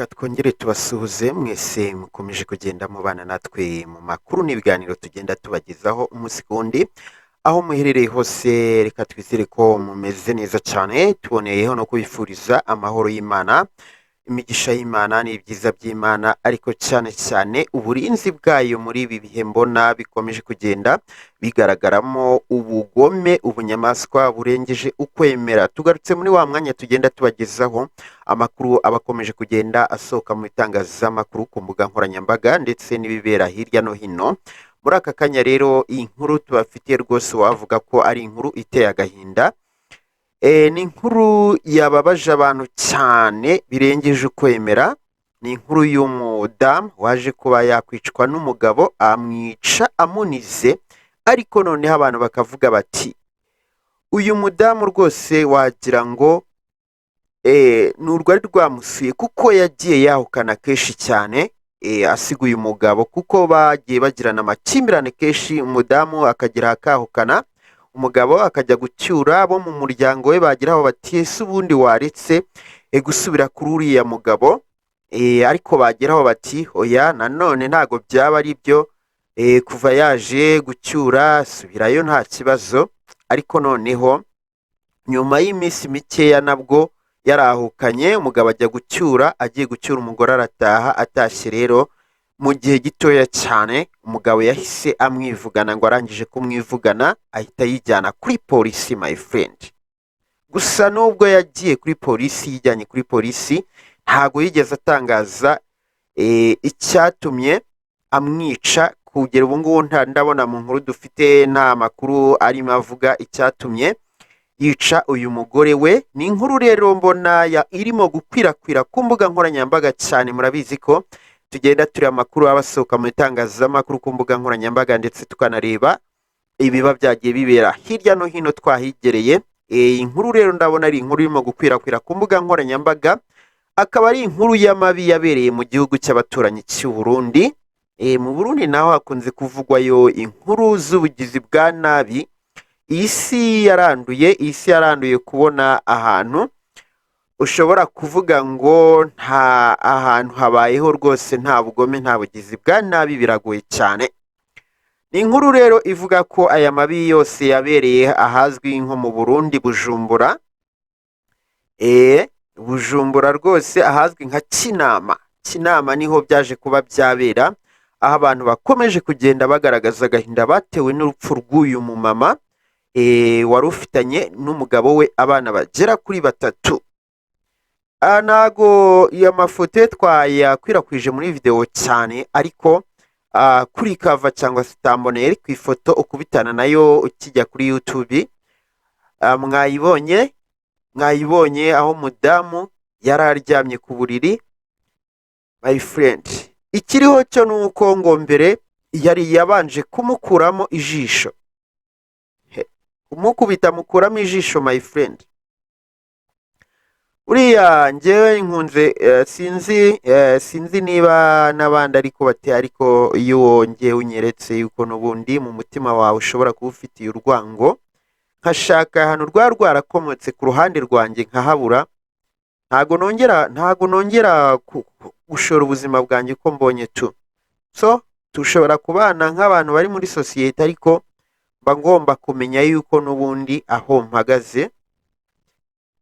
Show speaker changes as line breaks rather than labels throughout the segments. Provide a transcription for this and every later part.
Reka twongere tubasuhuze mwese mukomeje kugenda mubana natwe mu makuru n'ibiganiro tugenda tubagezaho umunsi ku wundi. Aho muherereye hose, reka twizere ko mumeze neza cyane. Tuboneyeho no kubifuriza amahoro y'Imana, imigisha y'Imana n'ibyiza by'Imana, ariko cyane cyane uburinzi bwayo muri ibi bihe mbona bikomeje kugenda bigaragaramo ubugome, ubunyamaswa burengeje ukwemera. Tugarutse muri wa mwanya tugenda tubagezaho amakuru aba akomeje kugenda asohoka mu bitangazamakuru, ku mbuga nkoranyambaga ndetse n'ibibera hirya no hino. Muri aka kanya rero, iyi nkuru tubafitiye rwose wavuga ko ari inkuru iteye agahinda. Ni inkuru yababaje abantu cyane birengeje ukwemera. Ni inkuru y'umudamu waje kuba yakwicwa n'umugabo, amwica amunize. Ariko noneho abantu bakavuga bati: "Uyu mudamu rwose wagira ngo ni urwari rwamusuye, kuko yagiye yahukana kenshi cyane, asiga uyu mugabo, kuko bagiye bagirana amakimbirane kenshi." Umudamu akagira akahukana, umugabo akajya gucyura abo mu muryango we, bagira aho bati: "Ese ubundi waretse gusubira kuri uriya mugabo?" Ariko bageraho bati: "Oya, nanone ntabwo byaba ari byo, kuva yaje gucyura subirayo nta kibazo." Ariko noneho nyuma y'iminsi mikeya nabwo yarahukanye, umugabo ajya gucyura. Agiye gucyura, umugore arataha. Atashye rero, mu gihe gitoya cyane umugabo yahise amwivugana. Ngo arangije kumwivugana ahita yijyana kuri polisi, my friend. Gusa nubwo yagiye kuri polisi, yijyanye kuri polisi, ntabwo yigeze atangaza icyatumye amwica. Kugera ubu ngubu ndabona mu nkuru dufite nta makuru arimo avuga icyatumye yica uyu mugore we. Ni inkuru rero mbona irimo gukwirakwira ku mbuga nkoranyambaga cyane. Murabizi ko tugenda tureba amakuru aba asohoka mu itangazamakuru, ku mbuga nkoranyambaga, ndetse tukanareba ibiba byagiye bibera hirya no hino twahigereye. Iyi nkuru rero ndabona ari inkuru irimo gukwirakwira ku mbuga nkoranyambaga, akaba ari inkuru y'amabi yabereye mu gihugu cy'abaturanyi cy'u Burundi. Mu Burundi naho hakunze kuvugwayo inkuru z'ubugizi bwa nabi. Iyi si yaranduye, iyi si yaranduye. Kubona ahantu ushobora kuvuga ngo nta ahantu habayeho rwose nta bugome, nta bugizi bwa nabi, biragoye cyane. Ni inkuru rero ivuga ko aya mabi yose yabereye ahazwi nko mu Burundi, Bujumbura. Bujumbura rwose, ahazwi nka Kinama. Kinama niho byaje kuba byabera, aho abantu bakomeje kugenda bagaragaza agahinda batewe n'urupfu rw'uyu mumama wari ufitanye n'umugabo we abana bagera kuri batatu. Ntago iyo mafoto ye twayakwirakwije muri videwo cyane, ariko kuri cover cyangwa se thumbnail, ku ifoto ukubitana nayo ukijya kuri YouTube, mwayibonye, mwayibonye aho umudamu yari aryamye ku buriri, my friend. Ikiriho cyo ni uko ngo mbere yari yabanje kumukuramo ijisho, kumukubita amukuramo ijisho, my friend. Uriya njyewe nkunze, sinzi niba n'abandi ariko bateye, ariko iyo wongeye unyeretse yuko n'ubundi mu mutima wawe ushobora kuba ufitiye urwango, nkashaka ahantu rwaba rwarakomotse ku ruhande rwanjye nkahabura, ntago nongera gushora ubuzima bwanjye uko mbonye tu. So dushobora kubana nk'abantu bari muri sosiyete, ariko mba ngomba kumenya yuko n'ubundi aho mpagaze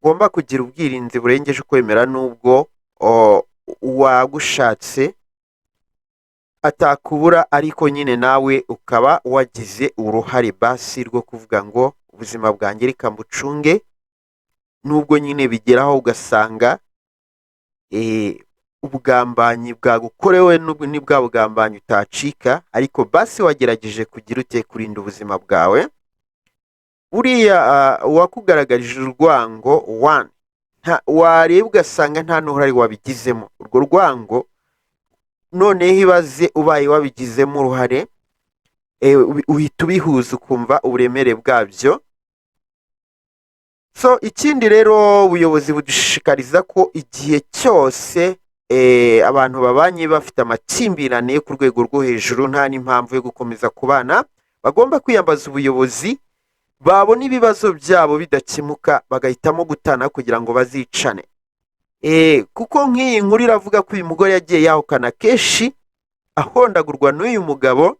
ngomba kugira ubwirinzi burengeje ukwemera, nubwo uwagushatse atakubura, ariko nyine nawe ukaba wagize uruhare basi rwo kuvuga ngo: "Ubuzima bwanjye reka mbucunge." Nubwo nyine bigeraho ugasanga ubugambanyi bwagukorewe ni bwa bugambanyi utacika, ariko basi wagerageje kugira ute? Kurinda ubuzima bwawe. Buriya uwakugaragarije urwango one wareba ugasanga nta n'uruhare wabigizemo urwo rwango. Noneho ibaze ubaye wabigizemo uruhare, uhita ubihuza ukumva uburemere bwabyo. So ikindi rero, ubuyobozi budushishikariza ko igihe cyose abantu babanye bafite amakimbirane yo ku rwego rwo hejuru, nta n'impamvu yo gukomeza kubana, bagomba kwiyambaza ubuyobozi. Babona ibibazo byabo bidakemuka, bagahitamo gutana kugira ngo bazicane. Kuko nk'iyi nkuru iravuga ko uyu mugore yagiye yahukana kenshi, ahondagurwa n'uyu mugabo,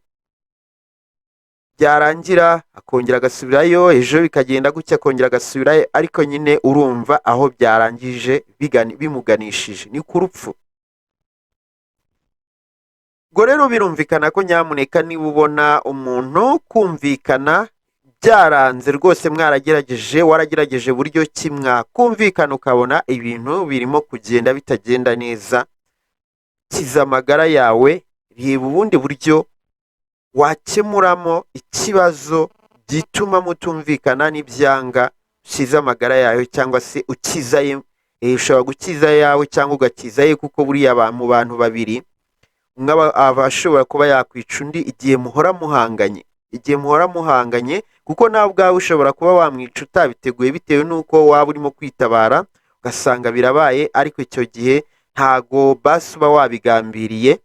byarangira akongera agasubirayo, ejo bikagenda gutya akongera agasubirayo, ariko nyine urumva aho byarangije bimuganishije ni ku rupfu. Ubwo rero birumvikana ko nyamuneka niba ubona umuntu kumvikana byaranze rwose, mwaragerageje, waragerageje buryo ki mwakumvikana, ukabona ibintu birimo kugenda bitagenda neza, kiza amagara yawe, reba ubundi buryo wakemuramo ikibazo gituma mutumvikana. N'ibyanga ukize amagara yawe cyangwa se ukiza ye. Ushobora gukiza yawe cyangwa ugakiza ye, kuko buriya mu bantu babiri umwe aba ashobora kuba yakwica undi igihe muhora muhanganye, kuko nawe ubwawe ushobora kuba wamwica utabiteguye, bitewe n'uko waba urimo kwitabara ugasanga birabaye, ariko icyo gihe ntago basi uba wabigambiriye.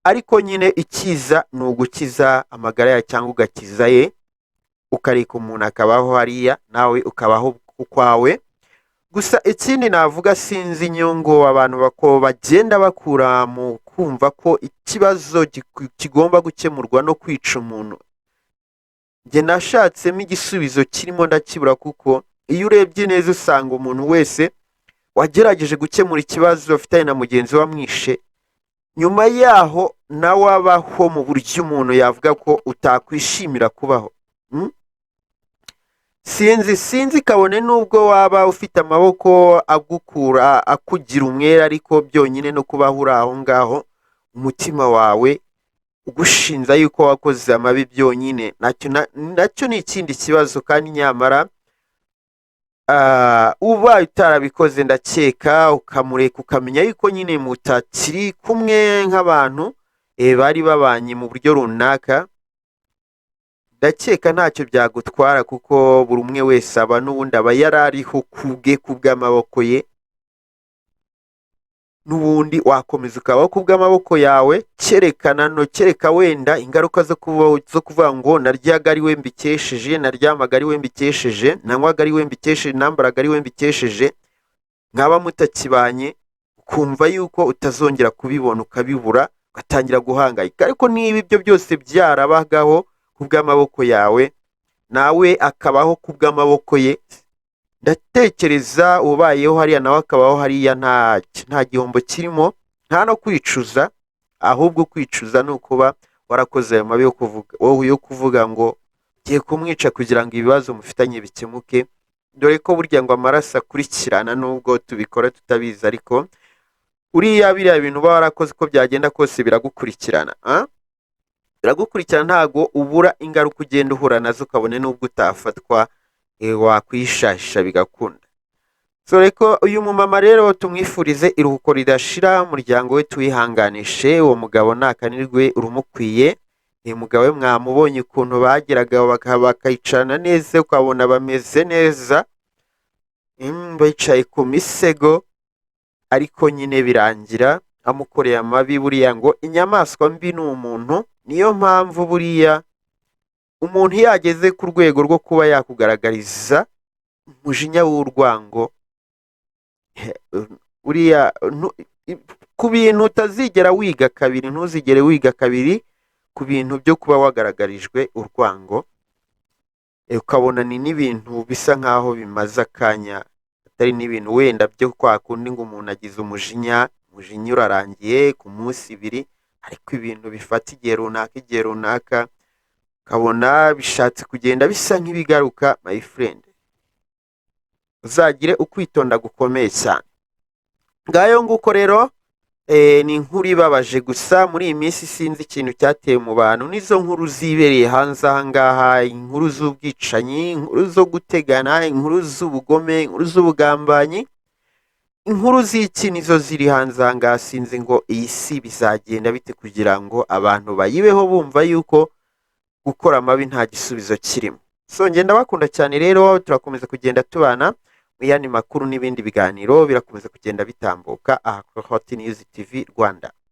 Ariko nyine ikiza ni ugukiza amagara yawe cyangwa ugakiza ye, ukareka umuntu akabaho hariya, nawe ukabaho ukwawe. Gusa ikindi navuga, sinzi inyungu abantu bagenda bakura mu kumva ko ikibazo kigomba gukemurwa no kwica umuntu. Njye nashatsemo igisubizo kirimo ndakibura, kuko iyo urebye neza usanga umuntu wese wagerageje gukemura ikibazo afitanye na mugenzi we amwishe, nyuma yaho nawe abaho mu buryo umuntu yavuga ko utakwishimira kubaho. Sinzi kabone nubwo waba ufite amaboko agukura akugira umwere, ariko byonyine no kubaho uri aho ngaho umutima wawe ugushinja yuko wakoze amabi byonyine, nacyo ni ikindi kibazo. Kandi nyamara ubaye utarabikoze, ndakeka ukamureka, ukamenya yuko nyine mutakiri kumwe nk'abantu bari babanye mu buryo runaka, ndakeka ntacyo byagutwara, kuko buri umwe wese aba n'ubundi aba yari ariho kubwe, kubw'amaboko ye. N'ubundi wakomeza ukabaho kubw'amaboko yawe, cyerekana no kereka wenda ingaruka zo kuvuga ngo naryaga ari we mbikesheje, naryamaga ari we mbikesheje, nanywaga ari we mbikesheje, nambaraga ari we mbikesheje, mwaba mutakibanye ukumva yuko utazongera kubibona, ukabibura, ugatangira guhangayika. Ariko niba ibyo byose byarabagaho kubw'amaboko yawe, nawe akabaho kubw'amaboko ye, ndatekereza ubayeho hariya nawe akabaho hariya, nta gihombo kirimo, nta no kwicuza. Ahubwo kwicuza ni ukuba warakoze ayo mabi yo kuvuga ngo ngiye kumwica kugira ngo ibibazo mufitanye bikemuke, dore ko burya ngo amaraso akurikirana nubwo tubikora tutabizi, ariko uriya biriya bintu uba warakoze, uko byagenda kose biragukurikirana, ah? Biragukurikirana, ntago ubura ingaruka ugenda uhura nazo, ukabone n'ubwo utafatwa, wakwishasha bigakunda. So reko uyu mumama rero tumwifurize iruhuko ridashira, umuryango we tuwihanganishe, uwo mugabo nakanirwe urumukwiye. Uyu mugabo we mwamubonye ukuntu bageraga bakayicarana neza, ukabona bameze neza, bicaye ku misego, ariko nyine birangira amukoreye amabi. Buriya ngo inyamaswa mbi ni umuntu. Niyo mpamvu buriya umuntu iyo ageze ku rwego rwo kuba yakugaragariza umujinya w'urwango, buriya ku bintu utazigera wiga kabiri, ntuzigere wiga kabiri ku bintu byo kuba wagaragarijwe urwango, ukabona ni n'ibintu bisa nk'aho bimaze akanya, atari n'ibintu wenda byo kwa kundi ngo umuntu agize umujinya, umujinya urarangiye ku munsi ibiri, ariko ibintu bifata igihe runaka ukabona bishatse kugenda bisa nk'ibigaruka. My friend, uzagire ukwitonda gukomeye cyane. Ngayo nguko rero, ni inkuru ibabaje. Gusa muri iyi minsi sinzi ikintu cyateye mu bantu n'izo nkuru zibereye hanze aha ngaha, inkuru z'ubwicanyi, inkuru zo gutegana, inkuru z'ubugome, inkuru z'ubugambanyi, inkuru z'iki, nizo ziri hanze aha ngaha. Sinzi ngo iyi si bizagenda bite kugira ngo abantu bayibeho bumva yuko gukora amabi nta gisubizo kirimo. So ngenda bakunda cyane rero, turakomeza kugenda tubana mu yandi makuru n'ibindi biganiro birakomeza kugenda bitambuka aha kuri Hot News TV Rwanda.